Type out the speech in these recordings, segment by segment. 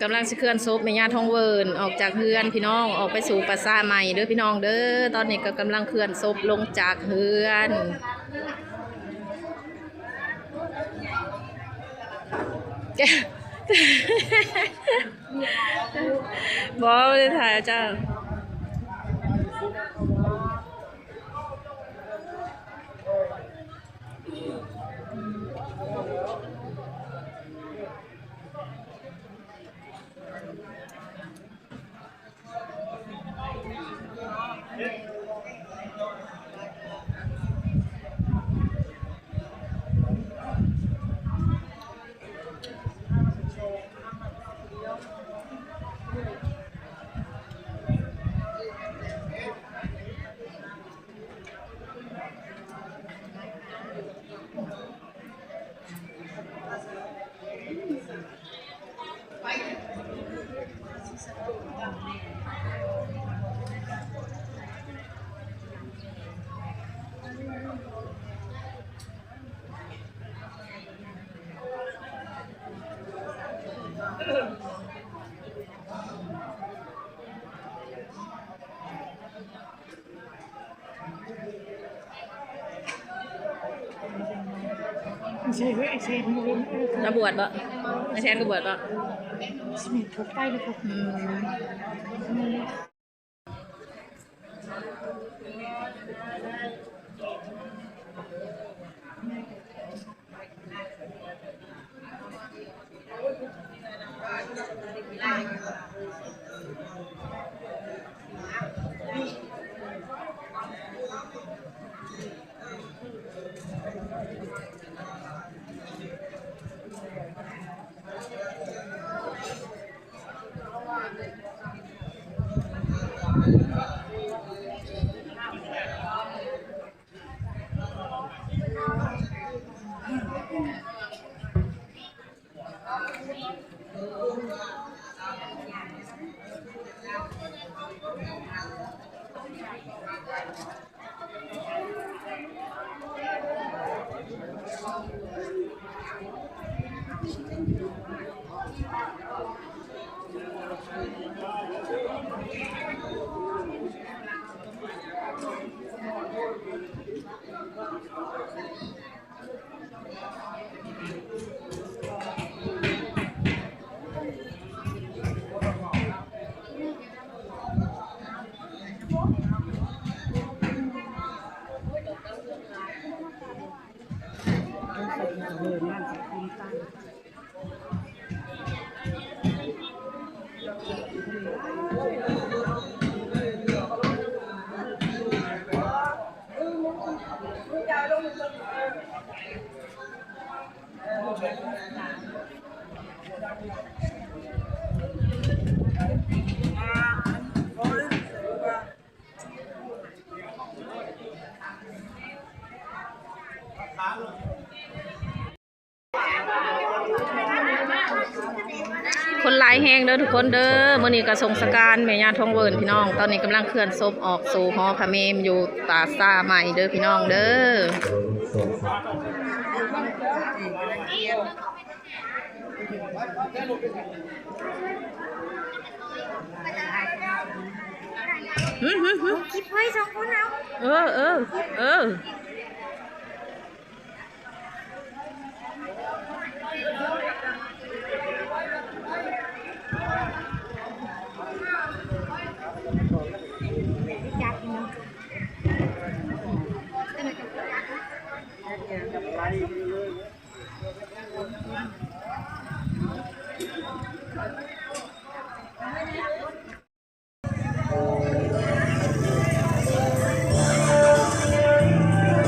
ກຳລັງຊິເຄື່ອນສົບແມ່ຍ່າທອງເວີນອອກຈາກເຮືອນພີ່ນ້ອງ ອອກໄປສູ່ປ່າຊ້າໃໝ່ເດີພີ່ນ້ອງເດີ. ຕອນນີ້ກໍກຳລັງເຄື່ອນສົບລົງຈາກເຮືອນ. ບໍ່ ບໍ່ໄດ້ຖ່າຍເຈົ້າ. ລາວບວດບໍ່? ອ້າຍແຊນກໍບວດບໍ່? ອືມ. ຄົນຫຼາຍແຮງເດີທຸກຄົນເດີ. ມື້ນີ້ກໍສົງສະການແມ່ຍ່າທອງເວີນພີ່ນ້ອງ. ຕອນນີ້ກຳລັງເຄື່ອນສົບອອກສູ່ຫໍພະເມມຢູ່ປ່າຊ້າໃໝ່ເດີພີ່ນ້ອງເດີ. ຫຶ ຫຶ ຫຶ ເອີ ເອີ ເອີ. ເ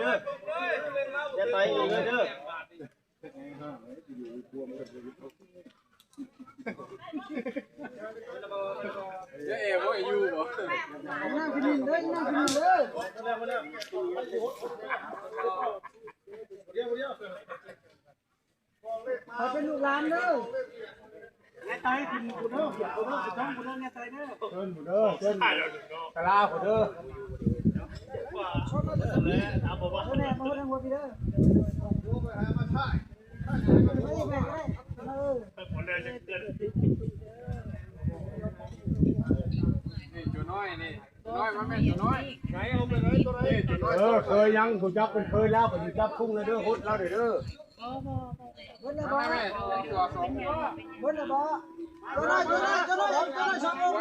ເດີ ຢ່າໄຕອີກເລີຍເດີ. ຈະແອບໍ່ໃຫ້ຢູ່ບໍ່? ນັ່ງກິນເດີ ນັ່ງກິນເດີ ໃຫ້ເປັນລູກຫຼານເດີ. ແນໄຕຂຶ້ນພຸ້ນເດີ ເອົາເດີ ຂຶ້ນທາງພຸ້ນເດີ ແນໄຕເດີ ເຊີນພຸ້ນເດີ ເຊີນຕະຫຼາພຸ້ນເດີ. ນີ້ ໂຈນ້ອຍນີ້ ໂຈນ້ອຍ ມາແມ່ ໂຈນ້ອຍ ເອີ ເຄີຍຍັງ ຮູ້ຈັກເປັນເຄີຍລາວ ກໍຊິຈັບກຸ້ງແລ້ວເດີ ຫົດລາວເດີ. ເບິດແລ້ວບໍ່? ມາແມ່ ຕົວສອງຕົວ ເບິດແລ້ວບໍ່? ໂຈນ້ອຍ ໂຈນ້ອຍ ໂຈນ້ອຍ ໂຈນ້ອຍສອງອົງ ເ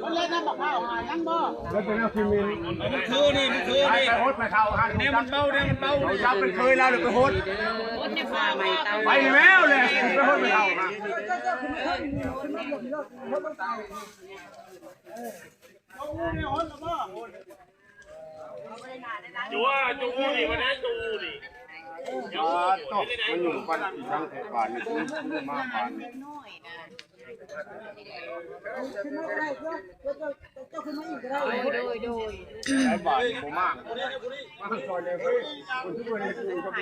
ບິດແລ້ວນຳບັກພ້າວຫາຍັງບໍ່? ເບິດແລ້ວ ຄືມີ ມັນຄືນີ້ ມັນຄືນີ້ ໄປຫົດໄປເຂົ້າຫັ້ນ ແນວມັນເບົາ ແນວມັນເບົາ ເຂົາຈັບເປັນເຄີຍລາວ ແລ້ວໄປຫົດ ໄປນີ້ແລ້ວແຫຼະ ໄປຫົດໄປເຂົ້າຫັ້ນ. ຈົວ ຈູນີ້ ມາແນ່ ຈູນີ້ ອາ ໂຕ ມັນຢູ່ປັນອີ່ຫຍັງແທ້ບາດນີ້ ຄືມາບາດນີ້ ຂຶ້ນມາກໍໄດ້ ເຈົ້າ ເຈົ້າ ເຈົ້າຂຶ້ນມາອີກກໍໄດ້ ໂດຍ ໂດຍ ໂດຍ ໄດ້ບາດນີ້ບໍ່ມາ ມາຊ່ອຍແດ່ເວີຍ ຄົນທີ່ບໍ່ໄດ້ຢູ່ກັບ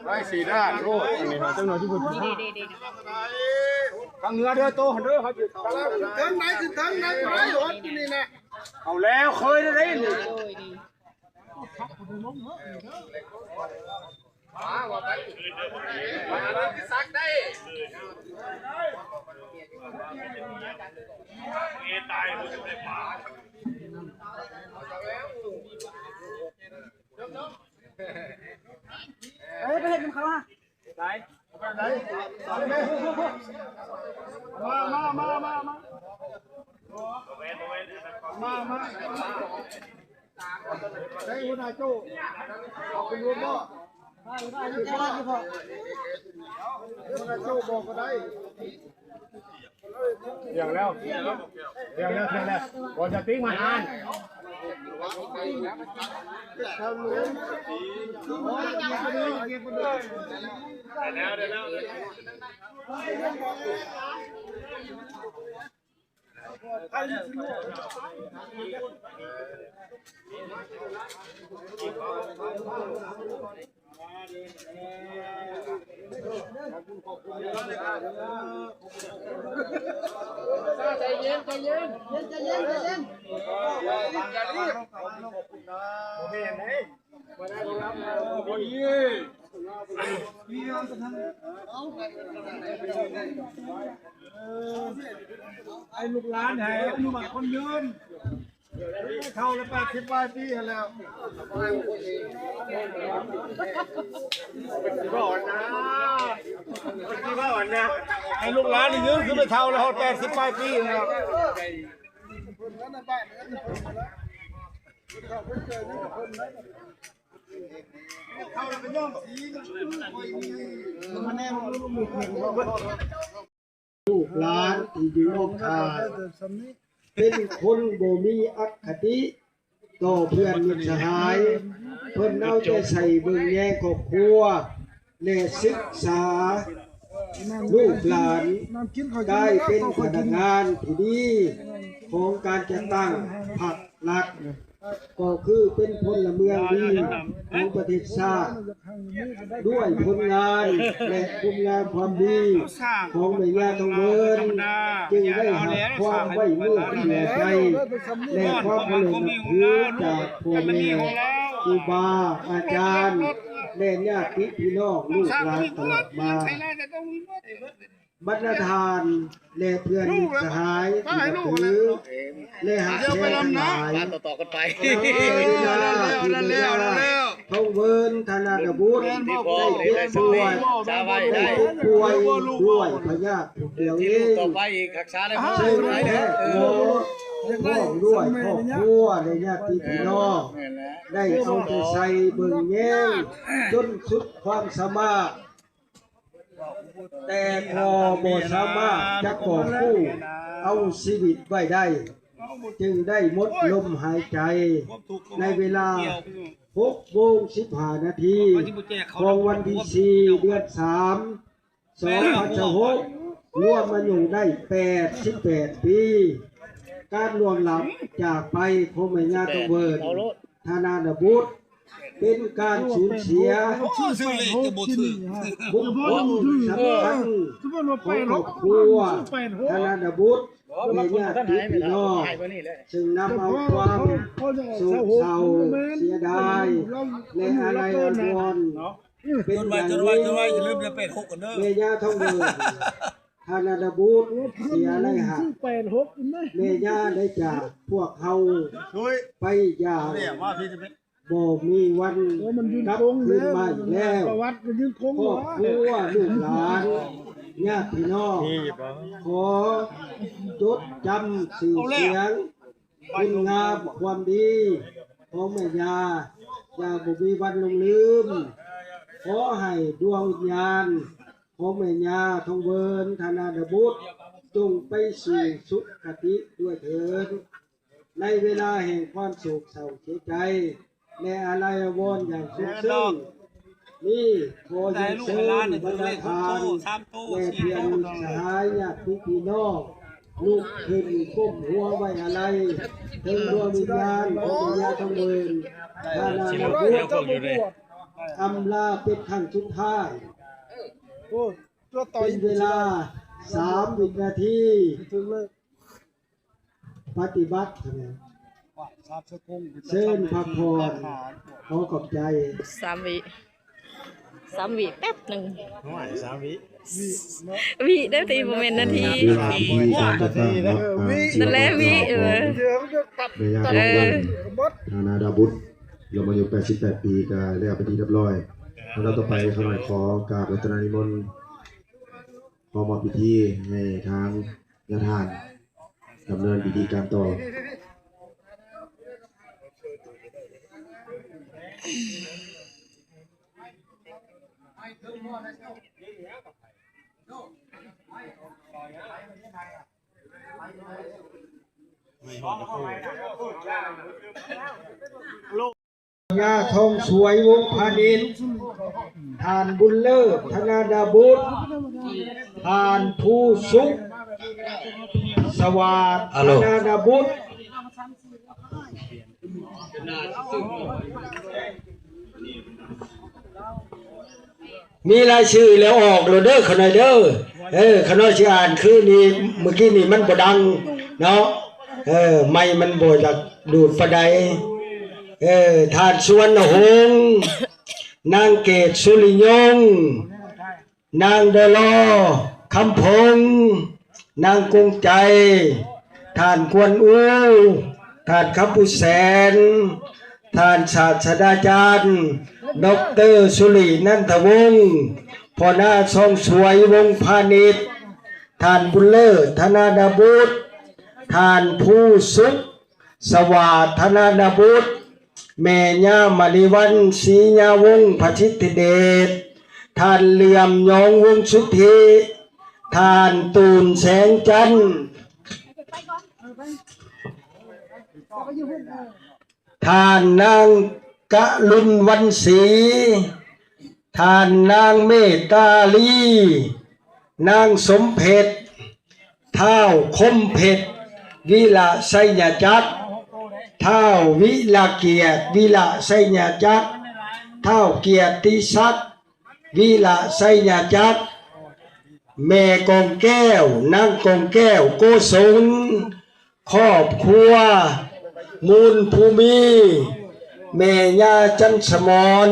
ໄດ້ສີ່ດ້ານ ໂອ້ ອັນນີ້ເນາະ ຈັກໜ່ອຍທີ່ເພິ່ນ ທາງເໜືອເດີ ໂຕເດີ ເຮົາຢູ່ທາງເທິງໃດ ຂຶ້ນເທິງໃດ ບໍ່ໄດ້ໂຫດຢູ່ນີ້ນະ ເອົາແລ້ວ ເຄີຍໄດ້ນີ້ ມາວ່າໄປ ມາ ມາ ມາ ທີ່ສັກໄດ້ ເອ ຕາຍ ບໍ່ໄດ້ປາ. ເອີ ໄປເຮັດນຳເຂົາຫາ ມາ ມາ ມາ ມາ ມາ ມາ ມາ ມາ ໃຊ້ຫົວໜ້າໂຈ້ ເອົາໄປລວມບໍ່? ຫົວໜ້າໂຈ້ບອກກໍໄດ້. ທ່ຽງແລ້ວ ທ່ຽງແລ້ວ ທ່ຽງແລ້ວ ບໍ່ຈະຕິງມາອ່ານ ໄດ້ແລ້ວ ໄດ້ແລ້ວ. ໃຈເຢັນ ໃຈເຢັນ ໃຈເຢັນ ໃຈເຢັນ ຢ່າລີບ ບໍ່ແມ່ນເດ້. ໃຫ້ລູກຫຼານໃຫ້ອາຍຸໝັ້ນຂວັນຍືນ ເຖົ້າລະແປດສິບປາຍປີຫັ້ນແລ້ວ. ໃຫ້ລູກຫຼານນີ້ຍືນຄືໄປເຖົ້າລະຮອດແປດສິບປາຍປີຫັ້ນແລ້ວ. ລູກຫຼານທີ່ຢູ່ອ້ອມຂ້າງ ເປັນຄົນບໍ່ມີອະຄະຕິຕໍ່ເພື່ອນມິດສະຫາຍ, ເພິ່ນເອົາໃຈໃສ່ເບິ່ງແຍງຄອບຄົວ ແລະ ສຶກສາລູກຫຼານ ກາຍເປັນພະນັກງານທີ່ດີຂອງການຈັດຕັ້ງພັກລັດ. ກໍຄືເປັນພົນລະເມືອງດີຂອງປະເທດຊາດ ດ້ວຍຜົນງານ ແລະ ຄຸນງາມຄວາມດີຂອງແມ່ຍ່າທອງເວີນ ຈຶ່ງໄດ້ຮັບຄວາມໄວ້ເນື້ອເຊື່ອໃຈ ແລະ ຄວາມເຄົາລົບນັບຖືຈາກພໍ່ແມ່, ຄູບາອາຈານ ແລະ ຍາດຕິພີ່ນ້ອງ ລູກຫຼານຕະຫຼອດມາ. ບັນດາທ່ານ ແລະ ເພື່ອນມິດສະຫາຍທີ່ນັບຖື ແລະ ຮັກແພງທັງຫຼາຍ, ຕໍ່ໆກັນໄປ ໃນເວລາທີ່ແມ່ຍ່າທອງເວີນ ທະນາດາບຸດ ໄດ້ເຈັບປ່ວຍ ໄດ້ເຈັບປ່ວຍດ້ວຍພະຍາດຜູ້ກ່ຽວເອງ ຊຶ່ງແພດ ໝໍ ພ້ອມດ້ວຍຄອບຄົວ ແລະ ຍາດຕິພີ່ນ້ອງ ໄດ້ເອົາໃຈໃສ່ເບິ່ງແຍງຈົນສຸດຄວາມສາມາດ. ແຕ່ກໍບໍ່ສາມາດຈະກອບກູ້ເອົາຊີວິດໄວ້ໄດ້, ຈຶ່ງໄດ້ໝົດລົມຫາຍໃຈໃນເວລາຫົກໂມງສິບຫ້ານາທີຂອງວັນທີສີ່ ເດືອນສາມ ສອງພັນຊາວຫົກ ລວມອາຍຸໄດ້ແປດສິບແປດປີ. ການລ່ວງລັບຈາກໄປຂອງແມ່ຍ່າທອງເວີນ ທະນາດາບຸດ ເປັນການສູນເສຍບຸກຄົນສຳຄັນຂອງຄອບຄົວທະນາດາບຸດ ແລະ ຍາດຕິພີ່ນ້ອງ, ຊຶ່ງນຳເອົາຄວາມໂສກເສົ້າເສຍດາຍ ແລະ ອາໄລອາວອນເປັນຢ່າງຍິ່ງ. ແມ່ຍ່າທອງເວີນ ທະນາດາບຸດ ເສຍໄລຫາກ, ແມ່ຍ່າໄດ້ຈາກພວກເຮົາໄປຢ່າງ ບໍ່ມີວັນກັບຄືນມາອີກແລ້ວ. ຄອບຄົວ ລູກຫຼານ ຍາດພີ່ນ້ອງ ຂໍຈົດຈຳຊື່ສຽງ ຄຸນງາມຄວາມດີຂອງແມ່ຍ່າຢ່າງບໍ່ມີວັນຫຼົງລືມ. ຂໍໃຫ້ດວງວິນຍານຂອງແມ່ຍ່າທອງເວີນ ທະນາດາບຸດ ຈົ່ງໄປສູ່ສຸຄະຕິດ້ວຍເທີ້ນ. ໃນເວລາແຫ່ງຄວາມໂສກເສົ້າເສຍໃຈ ແລະ ອາໄລອາວອນຢ່າງສຸດເຊິ່ງນີ້, ຂໍຮຽນເຊີນບັນດາທ່ານ ແລະ ເພື່ອນມິດສະຫາຍ ຍາດຕິພີ່ນ້ອງ ລຸກຂຶ້ນກົ້ມຫົວໄວ້ອາໄລເຖິງດວງວິນຍານຂອງແມ່ຍ່າທອງເວີນ ທະນາດາບຸດ ອຳລາເປັນຄັ້ງສຸດທ້າຍ. ເປັນເວລາສາມວິນາທີ. ປະຕິບັດ ເຊີນພັກຜ່ອນ. ຂໍຂອບໃຈ. ສາມວິ. ເ ສາມວິແປັບໜຶ່ງ ໂອ້ຍ ສາມວິ ວິເດ້ຕິ ບໍ່ແມ່ນນາທີ ສາມວິ ສາມນາທີເນາະ ນັ້ນແຫຼະ ວິ ເອີ ແມ່ຍ່າ ເອີ ທານາດາບຸດ ລົງມາອາຍຸແປດສິບແປດປີ ກໍແລ້ວເປັນທີ່ຮຽບຮ້ອຍ. ລຳດັບຕໍ່ໄປ ຂ້ານ້ອຍຂໍກາບອາລາທະນານິມົນ ຂໍມອບພິທີໃຫ້ທາງຍາທ່ານດຳເນີນພິທີການຕໍ່. ຍາທອງສວຍ ວົງພານິດ, ທ່ານບຸນເລີດ ທະນາດາບຸດ, ທ່ານພູສຸກ ສະຫວາດ ທະນາດາບຸດ. ມີລາຍຊື່ແລ້ວອອກໂລດເດີ ຂ້ານ້ອຍເດີ. ເອີ ຂ້ານ້ອຍຊິອ່ານຄືນີ້ ມື້ກີ້ນີ້ມັນບໍ່ດັງເນາະ ເອີ ໄມມັນບໍ່ຢາກດູດປານໃດ. ເອີ ທ່ານສຸວັນນະຫົງ, ນາງເກດສຸລິຍົງ, ນາງດໍລໍ ຄຳພົງ, ນາງກົງໃຈ, ທ່ານກວນອູ, ທ່ານຄຳພູແສນ, ທ່ານສາດສະດາຈານ ດອກເຕີ ສຸລິນັນທະວົງ, ພໍ່ນ້າຊອງສວຍ ວົງພານິດ, ທ່ານບຸນເລີດ ທະນາດາບຸດ, ທ່ານພູສຸກ ສະຫວາດ ທະນາດາບຸດ, ແມ່ຍ່າມະນີວັນ ສີຍາວົງ ພະສິດທິເດດ, ທ່ານເຫຼື້ອມຍອງ ວົງສຸດທິ, ທ່ານຕູນ ແສງຈັນ, ທ່ານນາງກະລຸນວັນສີ, ທ່ານນາງເມດຕາລີ, ນາງສົມເພັດ, ທ້າວຄົມເພັດ ວິລະໄຊຍະຈັກ, ທ້າວວິລະກຽດ ວິລະໄຊຍະຈັກ, ທ້າວກຽດຕິສັກ ວິລະໄຊຍະຈັກ, ແມ່ກອງແກ້ວ ນາງກອງແກ້ວ ໂກສົນ, ຄອບຄົວ ມູນພູມີ, ແມ່ຍ່າຈັນສະໝອນ,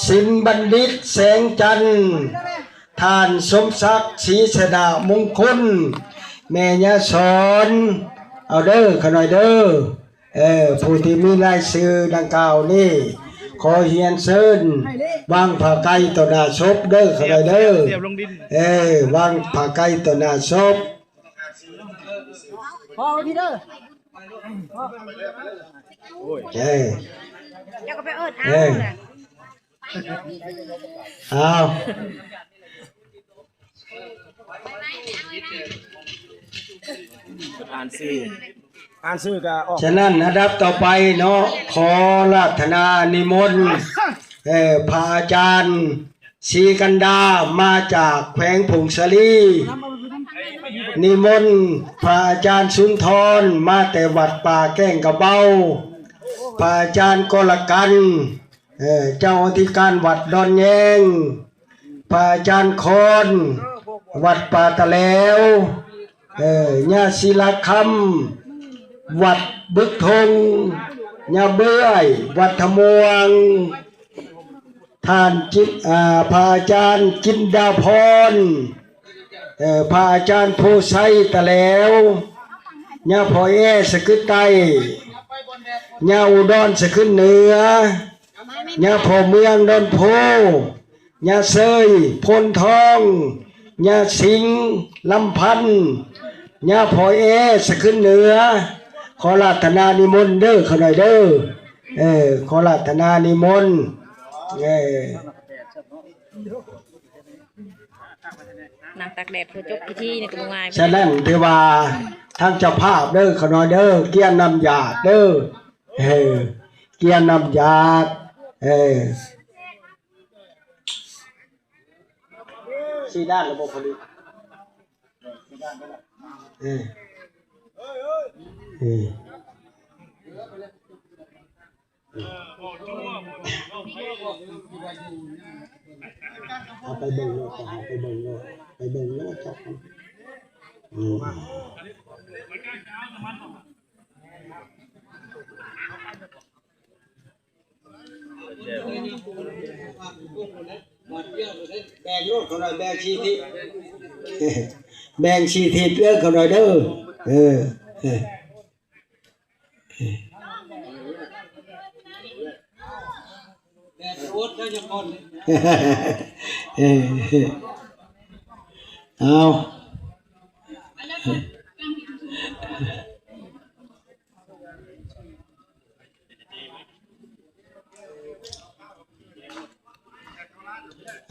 ສິນບັນດິດ ແສງຈັນ, ທ່ານສົມສັກ ສີຊະນະມົງຄຸນ, ແມ່ຍ່າສອນ. ເອົາເດີ ຂ້ານ້ອຍເດີ. ເອີ ຜູ້ທີ່ມີລາຍຊື່ດັ່ງກ່າວນີ້ ຂໍຮຽນເຊີນວາງຜ້າໄກຕໍ່ໜ້າສົບເດີ ຂ້ານ້ອຍເດີ. ເອີ ວາງຜ້າໄກຕໍ່ໜ້າສົບ. ພໍ ພີ່ເດີ. ເອີ ເຈົ້າກໍໄປເອີ້ນເອົາ ເອີ ແຫຼະ. ອ້າວ ອ່ານຊື່ ອ່ານຊື່ກໍອອກ. ສະນັ້ນ ອັນດັບຕໍ່ໄປເນາະ ຂໍອາລາທະນານິມົນ ເອີ ພະອາຈານ ສີກັນດາ ມາຈາກແຂວງຜົ້ງສາລີ, ນິມົນພະອາຈານສຸນທອນ ມາແຕ່ວັດປ່າແກ້ງກະເບົາ, ພະອາຈານກໍລະກັນ ເອີ ເຈົ້າອະທິການວັດດອນແຍງ, ພະອາຈານຄອນ ວັດປ່າຕະແຫຼວ, ເອີ ຍ່າສີລາຄຳ ວັດບຶກທົງ, ຍ່າເບື້ອຍ ວັດທະມ່ວງ, ທ່ານຈິດ ອາ ພະອາຈານຈິນດາພອນ, ເອີ ພະອາຈານໂພໄຊຕະແຫຼວ, ຍ່າພໍ່ແອສະກຶດໃຕ້, ຍ່າອຸດອນສະກຶດເໜືອ, ຍ່າພໍ່ເມືອງດອນໂພ, ຍ່າເຊີຍໂພນທອງ, ຍ່າສິງລຳພັນ, ຍ່າພໍ່ແອສະກຶດເໜືອ. ຂໍອາລາທະນານິມົນເດີ ຂ້ານ້ອຍເດີ. ເອີ ຂໍອາລາທະນານິມົນ. ເອີ ນັ່ງຕາກແດດເພື່ອຈົບພິທີນີ້ກໍບໍ່ງ່າຍ. ສະນັ້ນ ຖືວ່າທາງເຈົ້າພາບເດີ ຂ້ານ້ອຍເດີ ກຽມນ້ຳຢາດເດີ. ເອີ ກຽມນ້ຳຢາດ. ເອີ ສີ່ດ້ານລະບົບຜະລິດ. ເອີ ເອີ ເອົາໄປເບິ່ງໂລດ ເອົາໄປເບິ່ງໂລດ ໄປເບິ່ງໂລດເຈົ້າ. ເອີ. ແບ່ງໂລດເຂົາໜ່ອຍ ແບ່ງສີ່ທິດ ແບ່ງສີ່ທິດເດີເຂົາໜ່ອຍເດີ ເອີ ເອີ. ເອົາ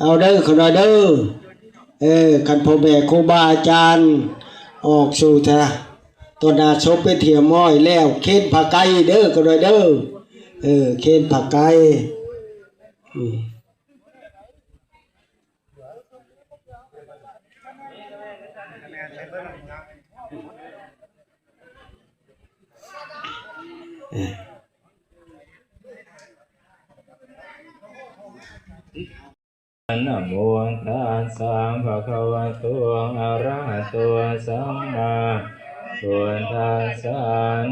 ເອົາເດີ ເຂົາໜ່ອຍເດີ ເອີ ຄັນພໍ່ແມ່ຄູບາອາຈານອອກສູ່ທະ ຕໍ່ໜ້າສົບເປັນທີ່ຮຽບຮ້ອຍແລ້ວ ເຄນຜ້າໄກເດີ ເຂົາໜ່ອຍເດີ ເອີ ເຄນຜ້າໄກ ອືມ. ນະໂມຕັດສະ ພະຄະວະໂຕ ອະຣະຫະໂຕ ສຳມາພຸດທັດສະ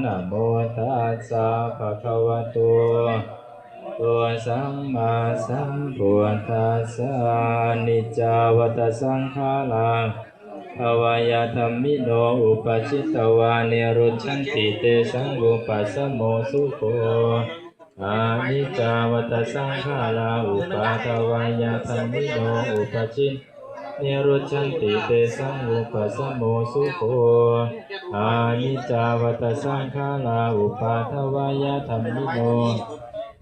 ນະໂມຕັດສະ ພະຄະວະໂຕ ໂຕ ສຳມາສຳພຸດທັດສະ ອະນິດຈາວັດຕະສັງຂາລາ ພາວະຍະທຳມິໂນ ອຸປະຈິດຕະວາ ນິລຸດສັນຕິ ເຕສັງ ວູປະສະໂມ ສຸໂຂ ອະນິດຈາວັດຕະສັງຂາລາ ອຸປາທະວາຍະທຳມິໂນ ອຸປະຈິດ ນິລຸດສັນຕິ ເຕສັງ ວູປະສະໂມ ສຸໂຂ ອະນິດຈາວັດຕະສັງຂາລາ ອຸປາທະວາຍະທຳມິໂນ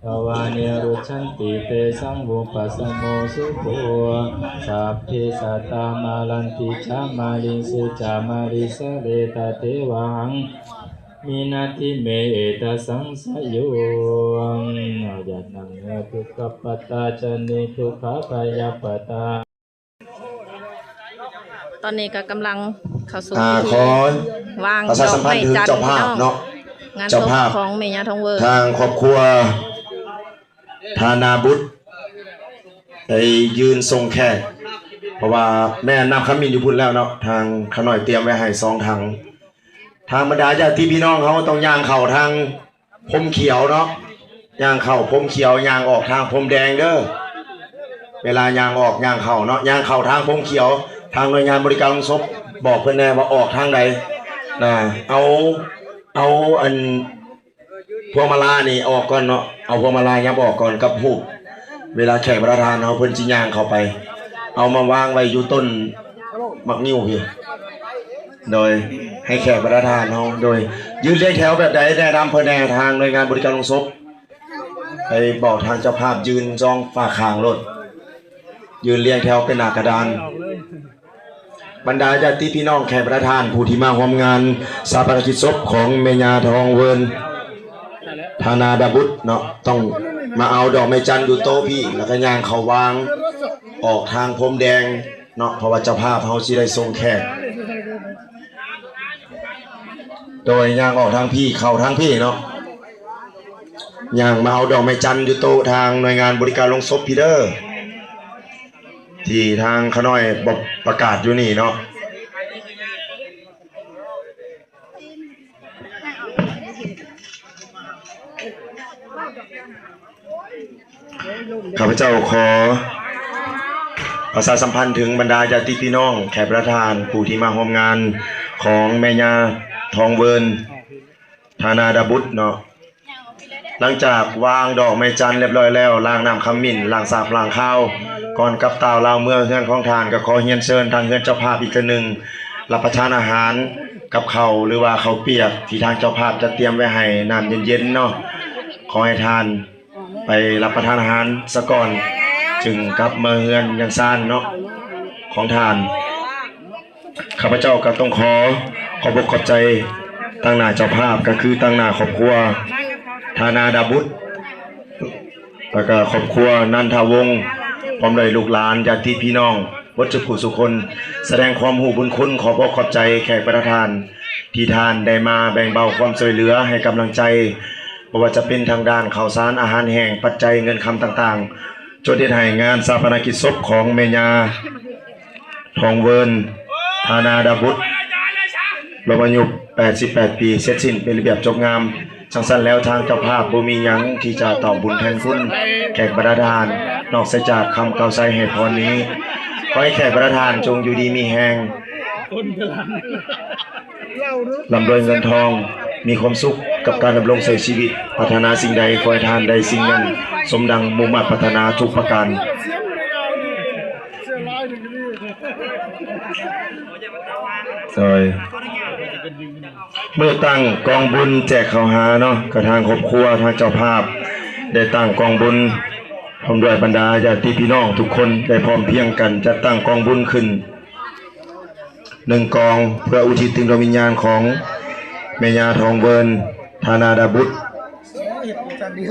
ພາວະ ນິລຸດສັນຕິ ເຕສັງ ວູປະສະໂມ ສຸໂຂ ສັບເພສັດຕາ ມາລັນຕິ ຈາ ມາລິງ ເສ ຈາ ມາລິງ ສະເລ ຕະເທວະຫັງ ມິນັດຖິ ເມ ເອຕະສັງສະໂຍ ອາຍັນ ເມ ທຸກຂະປະຕາ ຈະນິ ທຸກຂະພະຍາປະຕາ. ຕອນນີ້ກໍກຳລັງເຂົ້າສູ່ ອ່າ ພິທີ ຂໍ ວາງ ປະຊາສຳພັນເຖິງເຈົ້າພາບເນາະ ງານສົບຂອງແມ່ຍ່າທອງເວີນ ເຈົ້າພາບ ທາງຄອບຄົວ ທານາບຸດ ໄດ້ຢືນສົ່ງແຂກ ເພາະວ່າແມ່ນ້ຳຂະມິ້ນຢູ່ພຸ້ນແລ້ວເນາະ ທາງຂະນ້ອຍຕຽມໄວ້ໃຫ້ສອງຖັງ ທາງບັນດາຍາດຕິພີ່ນ້ອງເຮົາຕ້ອງຍ່າງເຂົ້າທາງພົມຂຽວເນາະ ຍ່າງເຂົ້າພົມຂຽວ ຍ່າງອອກທາງພົມແດງເດີ ເວລາຍ່າງອອກຍ່າງເຂົ້າເນາະ ຍ່າງເຂົ້າທາງພົມຂຽວ ທາງໜ່ວຍງານບໍລິການໂຮງສົບ ບອກເພິ່ນແດ່ວ່າອອກທາງໃດນະ ເອົາ ເອົາອັນ ພວງມາລານີ້ອອກກ່ອນເນາະ ເອົາພວງມາລາຫຍັບອອກກ່ອນກັບຮູບ ເວລາແຂກປະທານເຮົາເພິ່ນຊິຍ່າງເຂົ້າໄປ ເອົາມາວາງໄວ້ຢູ່ຕົ້ນໝາກງິ້ວພີ້ ໂດຍ ໃຫ້ແຂກປະທານເຮົາ ໂດຍ ຢືນລຽງແຖວແບບໃດ ແນະນຳເພິ່ນແດ່ ທາງໜ່ວຍງານບໍລິການໂຮງສົບ ໄປບອກທາງເຈົ້າພາບ ຢືນສອງຝາກຂ້າງໂລດ ຢືນລຽງແຖວເປັນໜ້າກະດານ. ບັນດາຍາດຕິພີ່ນ້ອງແຂກປະທານ ຜູ້ທີ່ມາຮ່ວມງານຊາປະນະກິດສົບຂອງແມ່ຍ່າທອງເວີນ ທານາດາບຸດເນາະ ຕ້ອງມາເອົາດອກໄມ້ຈັນຢູ່ໂຕະພີ້ ແລ້ວກໍຍ່າງເຂົ້າວາງອອກທາງພົມແດງເນາະ ເພາະວ່າເຈົ້າພາບເຮົາຊິໄດ້ສົ່ງແຂກ ໂດຍຍ່າງອອກທາງພີ້ ເຂົ້າທາງພີ້ເນາະ ຍ່າງມາເອົາດອກໄມ້ຈັນຢູ່ໂຕະທາງໜ່ວຍງານບໍລິການໂລງສົບພີ້ເດີ. ທີ່ທາງຂະນ້ອຍບອກປະກາດຢູ່ນີ້ເນາະ ຂ້າພະເຈົ້າຂໍປະຊາສຳພັນເຖິງບັນດາຍາດຕິພີ່ນ້ອງ ແຂກປະທານ ຜູ້ທີ່ມາຮ່ວມງານຂອງແມ່ຍ່າທອງເວີນ ທານາດາບຸດເນາະ ຫຼັງຈາກວາງດອກໄມ້ຈັນລຽບຮ້ອຍແລ້ວ, ລ້າງນ້ຳຂະມິ້ນ, ລ້າງສາບລ້າງຄາວ, ກ່ອນກັບຕ່າວລາວເມືອເຮືອນຂອງທ່ານ, ກໍຂໍຮຽນເຊີນທາງເຮືອນເຈົ້າພາບອີກເທື່ອໜຶ່ງ ຮັບປະທານອາຫານກັບເຂົ້າ ຫຼືວ່າເຂົ້າປຽກທີ່ທາງເຈົ້າພາບຈັດຕຽມໄວ້ໃຫ້ ນ້ຳເຢັນໆເນາະ. ຂໍໃຫ້ທ່ານໄປຮັບປະທານອາຫານສາກ່ອນ ຈຶ່ງກັບເມືອເຮືອນເມືອຊານເນາະ ຂອງທ່ານ. ຂ້າພະເຈົ້າກໍຕ້ອງຂໍຂອບອົກຂອບໃຈຕາງໜ້າເຈົ້າພາບ ກໍຄືຕາງໜ້າຄອບຄົວທານາດາບຸດ ແລ້ວກໍຄອບຄົວນັນທະວົງ ພ້ອມດ້ວຍລູກຫຼານ ຍາດຕິພີ່ນ້ອງເບິດສູ່ຜູ້ສູ່ຄົນ ສະແດງຄວາມຮູ້ບຸນຄຸນ ຂອບອົກຂອບໃຈແຂກປະທານ ທີ່ທ່ານໄດ້ມາແບ່ງເບົາຄວາມຊ່ວຍເຫຼືອໃຫ້ກຳລັງໃຈ ບໍ່ວ່າຈະເປັນທາງດ້ານເຂົ້າສານ, ອາຫານແຫ້ງ, ປັດໄຈ, ເງິນຄຳຕ່າງໆ ຈົນເຮັດໃຫ້ງານຊາປະນະກິດສົບຂອງແມ່ຍ່າທອງເວີນ ທານາດາບຸດ ລົມອາຍຸແປດສິບແປດປີ ເສັດສິ້ນເປັນລະບຽບຈົບງາມ. ຈັ່ງຊັ້ນແລ້ວ ທາງເຈົ້າພາບບໍ່ມີຫຍັງທີ່ຈະຕອບບຸນແທນຄຸນແຂກບັນດາທ່ານ ນອກເສຍຈາກຄຳກ່າວໄຊໃຫ້ພອນນີ້. ຂໍໃຫ້ແຂກບັນດາທ່ານຈົ່ງຢູ່ດີມີແຮງ, ລ່ຳລວຍເງິນທອງ, ມີຄວາມສຸກກັບການດຳລົງໃຊ້ຊີວິດ, ປາດຖະໜາສິ່ງໃດ ຂໍໃຫ້ທ່ານໄດ້ສິ່ງນັ້ນ ສົມດັ່ງມຸ່ງມາດປາດຖະໜາທຸກປະການ. ໂດຍ ມື້ຕັ້ງກອງບຸນແຈກເຂົ້າຫາເນາະ, ກະທາງຄອບຄົວ ທາງເຈົ້າພາບໄດ້ຕັ້ງກອງບຸນ ພ້ອມດ້ວຍບັນດາຍາດຕິພີ່ນ້ອງທຸກຄົນ ໄດ້ພ້ອມພຽງກັນຈັດຕັ້ງກອງບຸນຂຶ້ນໜຶ່ງກອງ ເພື່ອອຸທິດເຖິງດວງວິນຍານຂອງແມ່ຍ່າທອງເວີນ ທານາດາບຸດ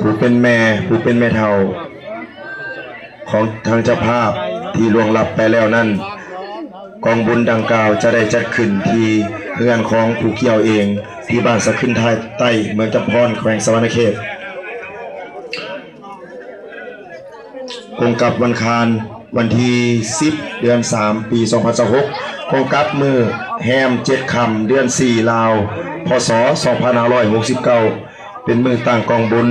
ຜູ້ເປັນແມ່ ຜູ້ເປັນແມ່ເຖົ້າຂອງທາງເຈົ້າພາບທີ່ລ່ວງລັບໄປແລ້ວນັ້ນ. ກອງບຸນດັ່ງກ່າວຈະໄດ້ຈັດຂຶ້ນທີ່ເຮືອນຂອງຜູ້ກ່ຽວເອງ ທີ່ບ້ານສະຂຶ້ນທ້າຍໃຕ້ ເມືອງຈຳພອນ ແຂວງສະຫວັນນະເຂດ. ກົງກັບວັນຄານ ວັນທີສິບ ເດືອນສາມ ປີສອງພັນຊາວຫົກ ກົງກັບມື້ແຮມເຈັດຄ່ຳ ເດືອນສີ່ ລາວ ພ.ສ. ສອງພັນຫ້າຮ້ອຍຫົກສິບເກົ້າ ເປັນມື້ຕັ້ງກອງບຸນ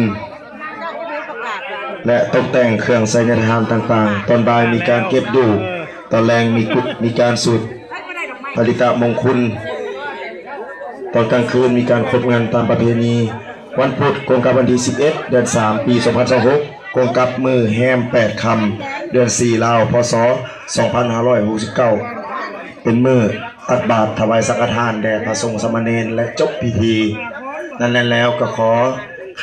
ແລະ ຕົກແຕ່ງເຄື່ອງໄສຍະທານຕ່າງໆ. ຕອນບ່າຍມີການເກັບດູບ, ຕອນແລງມີກຸດ ມີການສູດ ປະລິຕະມົງຄຸນ, ຕອນກາງຄືນມີການຄົບງັນຕາມປະເພນີ. ວັນພຸດ ກົງກັບວັນທີສິບເອັດ ເດືອນສາມ ປີສອງພັນຊາວຫົກ ກົງກັບມື້ແຮມແປດຄ່ຳ ເດືອນສີ່ ລາວ ພ.ສ. ສອງພັນຫ້າຮ້ອຍຫົກສິບເກົ້າ ເປັນມື້ຕັກບາດຖວາຍສັງຄະທານແດ່ພະສົງສາມະເນນ ແລະ ຈົບພິທີ. ນັ້ນແລ້ວກໍຂໍ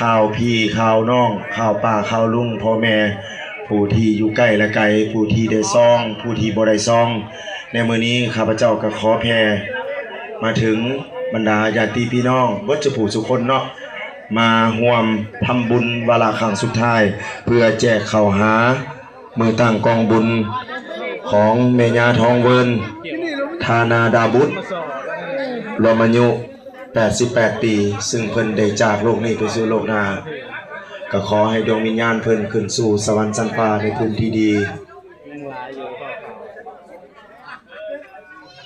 ຂ່າວພີ່ຂ່າວນ້ອງ ຂ່າວປ້າຂ່າວລຸງ ພໍ່ແມ່ ຜູ້ທີ່ຢູ່ໃກ້ ແລະ ໄກ ຜູ້ທີ່ໄດ້ຊອງ ຜູ້ທີ່ບໍ່ໄດ້ຊອງ. ໃນມື້ນີ້ຂ້າພະເຈົ້າກໍຂໍແຜ່ມາເຖິງບັນດາຍາດຕິພີ່ນ້ອງເບິດສູ່ຜູ້ສູ່ຄົນເນາະ ມາຮ່ວມທຳບຸນວາລະຄັ້ງສຸດທ້າຍ ເພື່ອແຈກເຂົ້າຫາ ມື້ຕັ້ງກອງບຸນຂອງແມ່ຍ່າທອງເວີນ ທານາດາບຸດ ລວມອາຍຸແປດສິບແປດປີ ຊຶ່ງເພິ່ນໄດ້ຈາກໂລກນີ້ໄປສູ່ໂລກໜ້າ. ກໍຂໍໃຫ້ດວງວິນຍານເພິ່ນຂຶ້ນສູ່ສະຫວັນຊັ້ນຟ້າໃນພູມທີ່ດີ.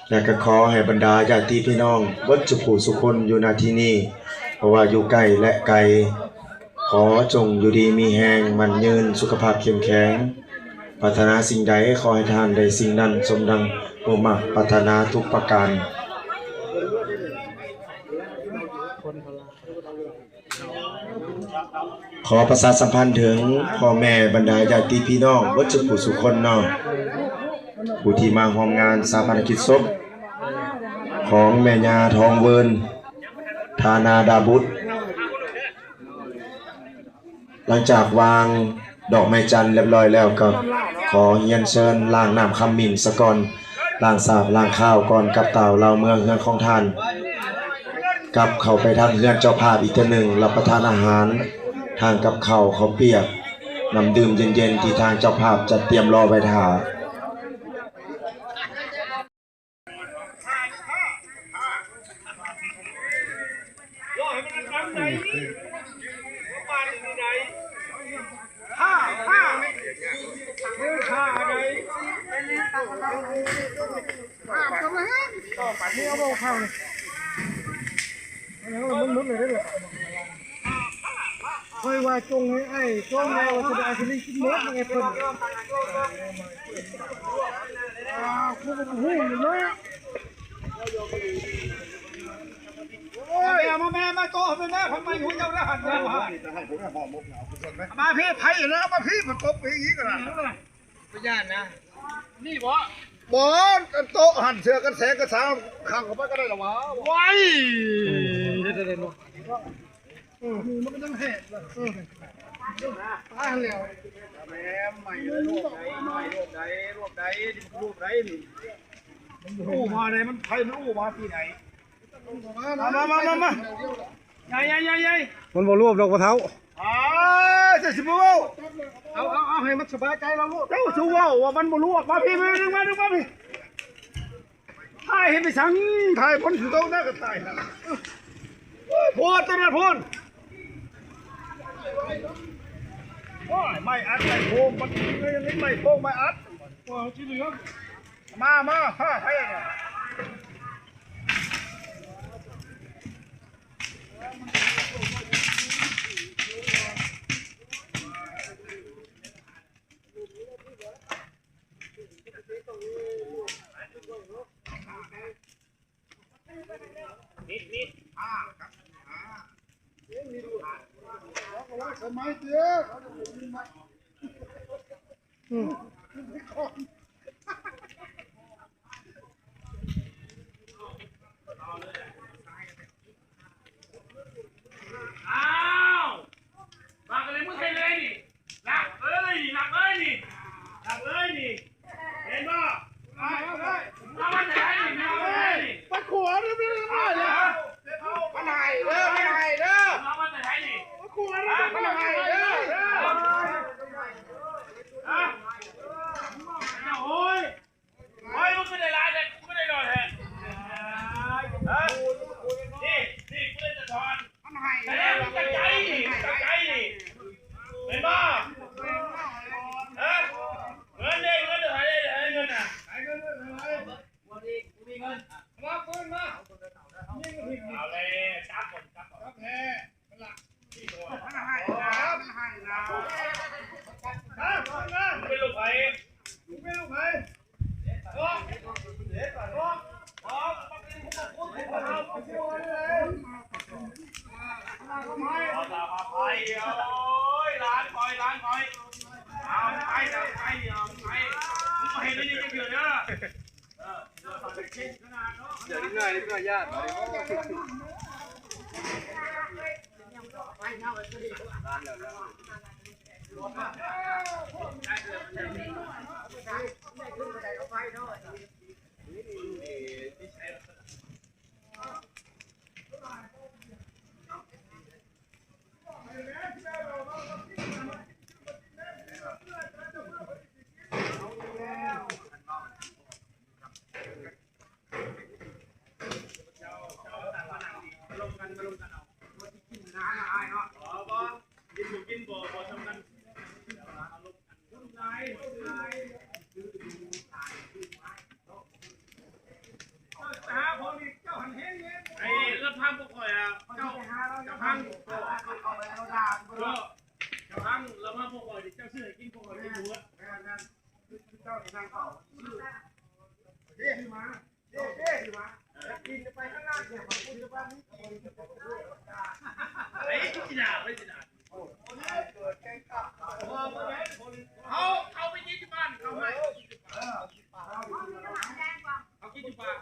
ແລະ ກໍຂໍໃຫ້ບັນດາຍາດຕິພີ່ນ້ອງເບິດສູ່ຜູ້ສູ່ຄົນຢູ່ ນະ ທີ່ນີ້ ບໍ່ວ່າຢູ່ໃກ້ ແລະ ໄກ ຂໍຈົ່ງຢູ່ດີມີແຮງ ໝັ້ນຍືນ ສຸຂະພາບເຂັ້ມແຂງ, ປາດຖະໜາສິ່ງໃດ ຂໍໃຫ້ທ່ານໄດ້ສິ່ງນັ້ນ ສົມດັ່ງມຸ່ງມາດປາດຖະໜາທຸກປະການ. ຂໍປະຊາສຳພັນເຖິງພໍ່ແມ່ບັນດາຍາດຕິພີ່ນ້ອງເບິດສູ່ຜູ້ສູ່ຄົນເນາະ ຜູ້ທີ່ມາຮ່ວມງານຊາປະນະກິດສົບຂອງແມ່ຍ່າທອງເວີນ ທານາດາບຸດ. ຫຼັງຈາກວາງດອກໄມ້ຈັນລຽບຮ້ອຍແລ້ວ ກໍຂໍຮຽນເຊີນລ້າງນ້ຳຂະມິ້ນສາກ່ອນ ລ້າງສາບລ້າງຄາວກ່ອນກັບຕ່າວລາວເມືອເຮືອນຂອງທ່ານ ກັບເຂົ້າໄປທາງເຮືອນເຈົ້າພາບອີກເທື່ອໜຶ່ງ ຮັບປະທານອາຫານ ທັງກັບເຂົ້າ ເຂົ້າປຽກ ນ້ຳດື່ມເຢັນໆ ທີ່ທາງເຈົ້າພາບຈັດຕຽມລໍໄວ້ຖ້າ. ຂ້ອຍວ່າຈົ່ງໃຫ້ອ້າຍ ຈົ່ງແລ້ວວ່າຊິໄດ້ຊິໄດ້ກິນໝົດ ວ່າໄງເພິ່ນ. ອ້າວ ຄືບໍ່ຮູ້ຢູ່ເນາະ. ໂອ້ຍ ມາແມ່ ມາໂຕະ ມາແມ່ ເພິ່ນມາຢູ່ເຈົ້າລະຫັ້ນ ມາພີ້ ໄຜລະມາພີ້ ມັນຕົບໄປອີກລະ. ບໍ່ຢ້ານນະ ນີ້ບໍ່? ບໍ່ ອັນໂຕະຫັ້ນ ເສື້ອກັນແສງກັນສາງ ຂັງເຂົ້າໄປກໍໄດ້ລະຫວາ. ໄວ ເຮັດໄດ້ເນາະ. ເອີ ມັນກໍຍັງແຫບລະ. ເອີ ຕາຍແລ້ວ. ແໝ ໃໝ່ລວບໃດ ໃໝ່ລວບໃດ ລວບໃດ ນີ້ມັນລວບໃດນີ້. ຮູ້ມາໃດ ມັນ ໃຜມັນຮູ້ມາປີໃດ? ມາ ມາ ມາ ມາ ມາ. ໃຫຍ່ ໃຫຍ່ ໃຫຍ່ ໃຫຍ່. ມັນບໍ່ລວບດອກ ພໍ່ເຖົ້າ. ອ້າຍ ເຈົ້າຊິບໍ່ເວົ້າ. ເອົາ ເອົາ ເອົາ ໃຫ້ມັນສະບາຍໃຈລາວໂລດ. ເຈົ້າຊິເວົ້າວ່າມັນບໍ່ລວບ. ມາພີ້ ມາ ດຶງມາ ດຶງມາພີ້. ຖ່າຍເຮັດໄປສັງ? ຖ່າຍຄົນຄືເກົ່ານະ ກໍຖ່າຍນະ. ໂອ້ຍ ໂພດ ຕົວນັ້ນໂພດ. ໂອ້ຍ ໄມ້ອັດ ໄມ້ໂພງ ມັນ ໄມ້ໂພງ ໄມ້ອັດ. ໂອ້ຍ ສີເຫຼືອງ. ມາ ມາ ພາໃຜນະ? ສະໄໝເດີ ອືມ ອ້າວ ບັກອັນນີ້ ມຶງເຮັດໄດ້ນີ້ ໜັກເອີຍນີ້ ໜັກເອີຍນີ້ ໜັກເອີຍນີ້ ເຫັນບໍ່? ເອົາມັນໃສ່ໃຜນີ້ ເອົາມັນໃສ່ໃຜນີ້ ປາຂວານມັນເປັນຫຍັງ ມັນໃຫ້ເດີ ມັນໃຫ້ເດີ ເອົາມັນໃສ່ໃຜນີ້ ປາຂວານມັນໃຫ້ເດີ ຮະ ໂອ້ຍ ໂອ້ຍ ມຶງຄືໄດ້ຫຼາຍແທ້ ກູຄືໄດ້ໜ້ອຍແທ້ ຮະ ນີ້ ນີ້ ກູເລີຍຈະຖອນ ມັນໃຫ້ ແຕ່ມັນກະໄກນີ້ ມັນກະໄກນີ້ ເຫັນບໍ່? ຮະ ເງິນເດ້ ເງິນເທົ່າໃດ ໃຫ້ເງິນນະ ໃຫ້ເງິນເທົ່າໃດ ບໍ່ມີ ບໍ່ມີເງິນ ມາ ປືນມາ ຍິງ ເອົາແລ້ວ ຈັບກ່ອນ ຈັບກ່ອນ ຈັບແທ້ ມັນໃຫ້ນະ ມັນໃຫ້ນະ ຮະ ມຶງເປັນລູກໃຜ? ເປັນລູກໃຜ? ໂອ້ຍ ຫຼານຂ້ອຍ ຫຼານຂ້ອຍ ເອົາໄປ ເອົາໄປ ເອົາໄປ ມຶງບໍ່ເຮັດອັນນີ້ຈັກເທື່ອເດີ ເອີ ດຽວນີ້ງ່າຍ ນີ້ງ່າຍຍາກ ໄອ້ລະພັງພວກຂ້ອຍອະ ເຈົ້າ ລະພັງ ເຈົ້າ ລະພັງລະພັງພວກຂ້ອຍ ເຈົ້າຊື້ໃຫ້ກິນ ພວກຂ້ອຍກິນໝົດ ເຈົ້າຊິນັ່ງເຝົ້າ ເດ້ ມາ ເດ້ ເດ້ ມາ ກິນໄປຂ້າງໜ້າ ເດ້ ມາກິນໄປ ໄປກິນໜ້າ ໄປກິນໜ້າ ເຮົາ ເຮົາໄປກິນທີ່ບ້ານ ເຂົາໃຫ້ ເຮົາກິນຢູ່ບ້ານ.